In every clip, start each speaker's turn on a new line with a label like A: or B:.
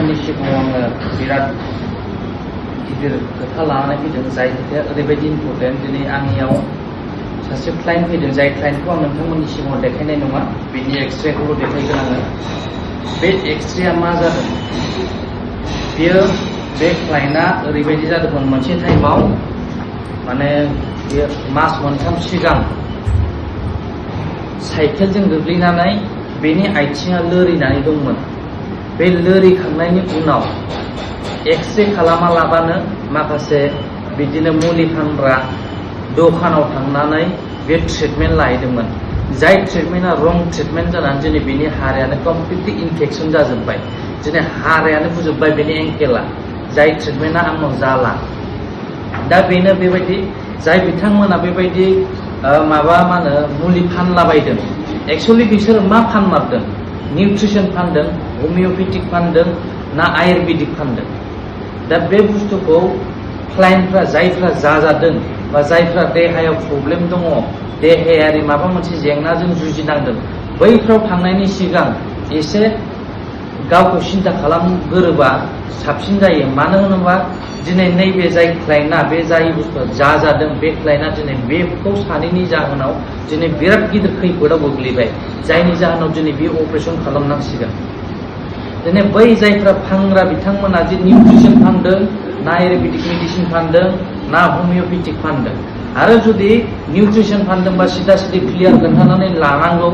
A: नोंथांमोननि सिगाङाव आङो बिराद गिदिर खोथा लानानै फैदों जाय खोथाया ओरैबायदि इम्पर्टेन्ट दिनै आंनियाव सासे क्लाइन्ट फैदों जाय क्लाइन्टखौ आं नोंथांमोननि सिगाङाव देखायनाय नङा बिनि एक्सरेखौल' देखायगोन आङो बे एक्सरेया मा जादों बियो बे क्लाइन्टआ ओरैबायदि जादोंमोन मोनसे टाइमाव माने बियो मास मोनथाम सिगां साइकेलजों गोग्लैनानै बेनि आथिङा लोरिनानै दंमोन बे लोरिखांनायनि उनाव एक्सरे खालामालाबानो माखासे बिदिनो मुलि फानग्रा दखानाव थांनानै बे ट्रिटमेन्ट लाहैदोंमोन जाय ट्रिटमेन्टआ रं ट्रिटमेन्ट जानानै दिनै बेनि हारायानो कमप्लिटलि इनफेक्सन जाजोब्बाय दिनै हारायानो बुजोब्बाय बेनि एंकेला जाय ट्रिटमेन्टआ आंनाव जाला दा बेनो बेबायदि जाय बिथांमोना बेबायदि माबा मा होनो मुलि फानलाबायदों एक्सुवेलि बिसोर मा फानमारदों निउट्रिसन फानदों हमिअपेथिक फानदों ना आयुर्वेदिक फानदों दा बे बुस्थुखौ क्लाइन्टफ्रा जायफ्रा जाजादों बा जायफ्रा देहायाव प्रब्लेम दङ देहायारि माबा मोनसे जेंनाजों जुजिनांदों बैफ्राव थांनायनि सिगां एसे गावखौ सिन्था खालामगोरोबा साबसिन जायो मानो होनोबा दिनै नैबे जाय क्लाइन्टआ बे जाय बुस्थुआ जाजादों बे क्लाइन्टआ दिनै बेखौ सानैनि जाहोनाव दिनै बिराद गिदिर खैफोदाव गोग्लैबाय जायनि जाहोनाव दिनै बे अपारेसन खालामनांसिगोन दिनै बै जायफ्रा फानग्रा बिथांमोना जे निउट्रिसन फानदों ना आयुर्वेदिक मेडिसिन फानदों ना हमिअपेथिक फानदों आरो जुदि निउट्रिसन फानदोंबा सिदा सिदि क्लियार खोन्थानानै लानांगौ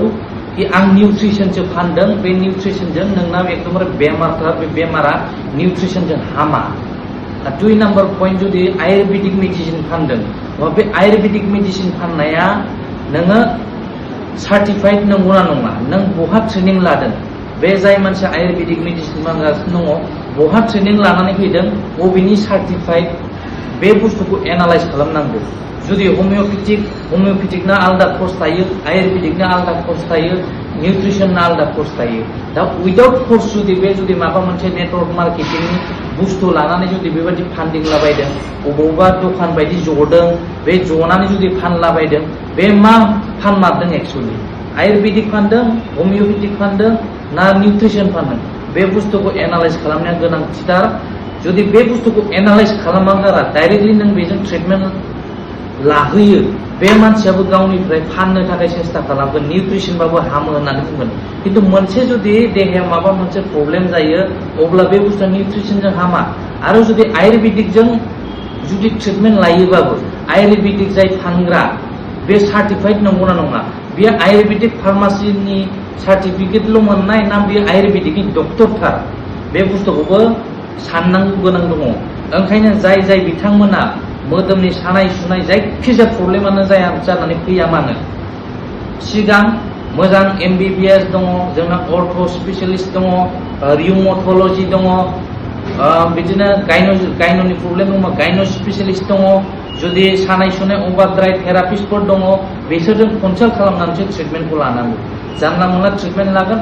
A: कि आं निउट्रिसनसो फानदों बे निउट्रिसनजों नोंना एकदमबारे बेमारथार बे बेमारा निउट्रिसनजों हामा 2 नाम्बार पइन्ट जुदि आयुर्वेदिक मेडिसिन फानदों बे आयुर्वेदिक मेडिसिन फाननाया नोङो सार्टिफाइड नंगौना नङा नों बहा ट्रेनिं लादों बे जाय मानसिया आयुर्वेदिक मेडिसिन फानगासिनो दङ बहा ट्रेनिं लानानै फैदों बबेनि सार्टिफाइड बे बुस्थुखौ एनालाइज खालामनांगौ जुदि हमिअपेथिकना आलादा कर्स थायो आयुर्वेदिकना आलादा कर्स थायो निउट्रिसनना आलादा कर्स थायो दा उइदाउट कर्स जुदि माबा मोनसे नेटवर्क मार्केटिंनि बुस्थु लानानै जुदि बेबायदि फान्डिंलाबायदों बबेबा दखान बायदि जदों बे जनानै जुदि फानलाबायदों बे मा फानमारदों एक्सुवेलि आयुर्वेदिक फानदों हमिअपेथिक फानदों ना निउट्रिसन फानदों बे बुस्थुखौ एनालाइज खालामनाया गोनांथिथार जुदि बे बुस्थुखौ एनालाइज खालामागारा डाइरेक्टलि नों बेजों ट्रिटमेन्ट लाहोयो बे मानसियाबो गावनिफ्राय फाननो थाखाय सेस्था खालामगोन निउट्रिसनबाबो हामो होननानै बुंगोन खिन्थु मोनसे जुदि देहायाव माबा मोनसे प्रब्लेम जायो अब्ला बे बुस्थुआ निउट्रिसनजों हामा आरो जुदि आयुर्वेदिकजों जुदि ट्रिटमेन्ट लायोबाबो आयुर्वेदिक जाय फानग्रा बे सार्टिफाइड नंगौना नङा बेयो आयुर्वेदिक फार्मासिनि सार्टिफिकेटल' मोननाय ना बेयो आयुर्वेदिकनि डक्टरथार बे बुस्थुखौबो साननांगौ गोनां दङ ओंखायनो जाय बिथांमोना मोदोमनि सानाय सुनाय जायखिजाया प्रब्लेमानो जानानै फैया मानो सिगां मोजां MBBS दङ जोंना अर्थ स्पेसियलिस्ट दङ रिउमेटोलजि दङ बिदिनो गाइन'नि प्रब्लेम दङ गाइनो स्पेसियलिस्ट दङ जुदि सानाय सुनाय अभारद्राय थेरापिस्टफोर दङ बिसोरजों कनसाल्ट खालामनानैसो ट्रिटमेन्टखौ लानांगौ जानला मोनला ट्रिटमेन्ट लागोन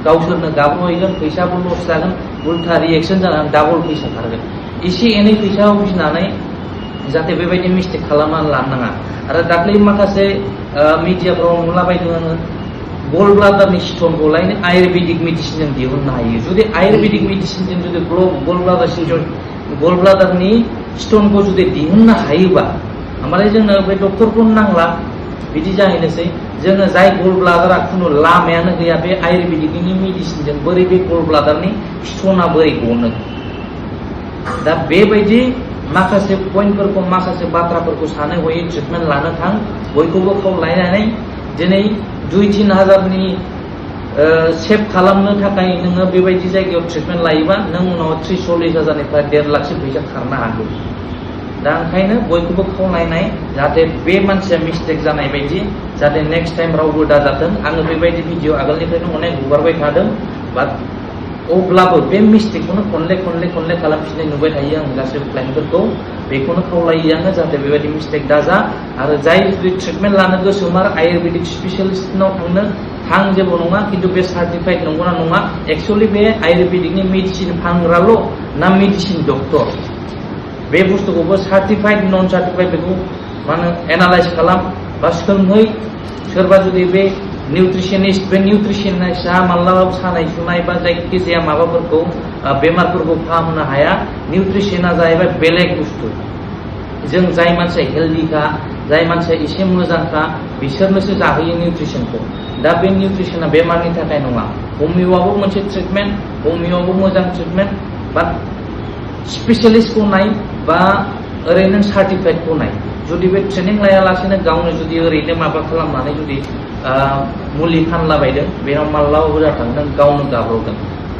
A: गावसोरनो गाब्र'हैगोन फैसाबो लस जागोन उल्था रिएक्सन जानानै डाबल फैसा खारगोन एसे एनै फैसा गिनानै जाहाथे बेबायदि मिस्टेक खालामनानै लानाङा आरो दाख्लै माखासे मिडियाफ्राव नुलाबायदों आङो गल ब्लाडारनि स्टनखौ लायनो आयुर्वेदिक मेडिसिनजों दिहुननो हायो जुदि आयुर्वेदिक मेडिसिनजों जुदि गल ब्लाडारनि स्टनखौ जुदि दिहुननो हायोबा होमबालाय जोंनो बे डक्टरखौ नांला बिदि जाहैनोसै जोङो जाय गल ब्लाडारा खुनु लामायानो गैया बे आयुर्वेदिकनि मेडिसिनजों बोरै बे गल ब्लाडारनि स्टना बोरै गनो दा बेबायदि माखासे पइन्टफोरखौ माखासे बाथ्राफोरखौ सानै हयै ट्रिटमेन्ट लानो थां बयखौबो खावलायनानै दिनै 2-3 हाजारनि सेभ खालामनो थाखाय नोङो बेबायदि जायगायाव ट्रिटमेन्ट लायोबा नों उनाव 30-40 हाजारनिफ्राय 1.5 लाखसिम फैसा खारनो हागौ दा ओंखायनो बयखौबो खावलायनाय जाहाथे बे मानसिया मिस्टेक जानाय बायदि जाहाथे नेक्स्ट टाइम रावबो दाजाथों आङो बेबायदि भिडिअ आगोलनिफ्रायनो अनेक हगारबाय थादों बाट अब्लाबो बे मिस्टेकखौनो खनले खालामफिननाय नुबाय थायो आं गासैबो क्लाइन्टफोरखौ बेखौनो खावलायो आङो जाहाथे बेबायदि मिस्टेक दाजा आरो जाय जुदि ट्रिटमेन्ट लानो गोसोमार आयुर्वेदिक स्पेसियलिस्टनाव थां जेबो नङा खिन्थु बे सार्टिफाइड नंगौना नङा एक्सुवेलि बे आयुर्वेदिकनि मेडिसिन फानग्राल' ना मेडिसिन डक्टर बे बुस्थुखौबो सार्टिफाइड नन सार्टिफाइड बेखौ मा होनो एनालाइज खालाम बा सोंहै सोरबा जुदि बे निउट्रिसनिस्ट बे निउट्रिसनिस्टआ माब्लाबाबो सानाय सुनाय बा जायखिजाया माबाफोरखौ बेमारफोरखौ फाहामनो हाया। निउट्रिसना जाहैबाय बेलेग बुस्थु। जों जाय मानसिया हेल्दिखा, जाय मानसिया एसे मोजांखा, बिसोरनोसो जाहोयो निउट्रिसनखौ। दा बे निउट्रिसना बेमारनि थाखाय नङा। हमिय'आबो मोनसे ट्रिटमेन्ट, हमिय'आबो मोजां ट्रिटमेन्ट, बाट स्पेसियलिस्टखौ नाय बा ओरैनो सार्टिफाइडखौ नाय। जुदि बे ट्रेनिं लायालासेनो गावनो जुदि ओरैनो माबा खालामनानै जुदि मुलि फानलाबायदों, बेनाव माब्लाबाबो जाथां नों गावनो गाब्र'गोन।